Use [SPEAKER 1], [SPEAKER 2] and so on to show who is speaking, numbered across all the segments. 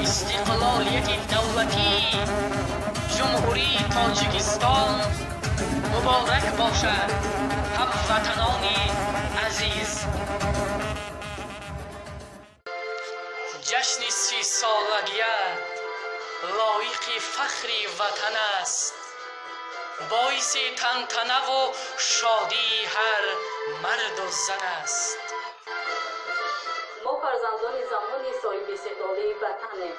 [SPEAKER 1] Истиқлолияти давлатии Ҷумҳурии Тоҷикистон муборак бошад, ҳамватанони азиз. Ҷашни 30-солагият лоиқи фахри ватан аст, боиси тантанаву шодии ҳар марду зан аст.
[SPEAKER 2] Мо фарзандони замони соҳиби истиқлолии ватанем.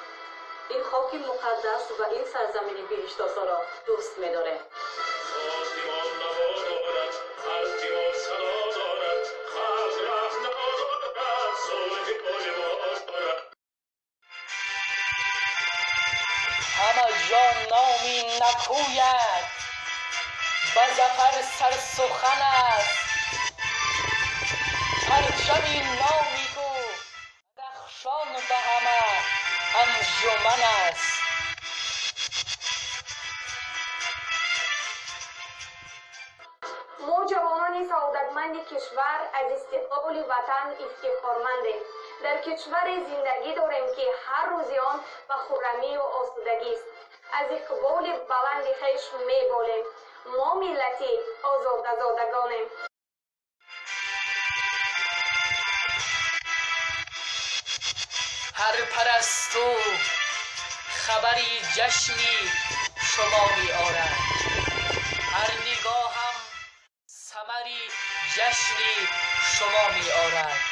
[SPEAKER 2] Ин хоки муқаддас ва ин сарзамини биҳиштосоро дӯст медорем.
[SPEAKER 1] Ҳама ҷо номи накӯяд, ба зафар сарсухан аст. Парчами номи ту рахшон ба ҳама анҷуман аст.
[SPEAKER 3] Мо ҷавонони саодатманди кишвар аз истиқлоли ватан ифтихормандем. Дар кишваре зиндагӣ дорем, ки ҳар рӯзи он ба хуррамию осудагист. Аз иқболи баланди хеш меболем. Мо миллати озодазодагонем.
[SPEAKER 1] Ҳар парасту хабари ҷашни шумо меорад, ҳар нигоҳам самари ҷашни шумо меорад.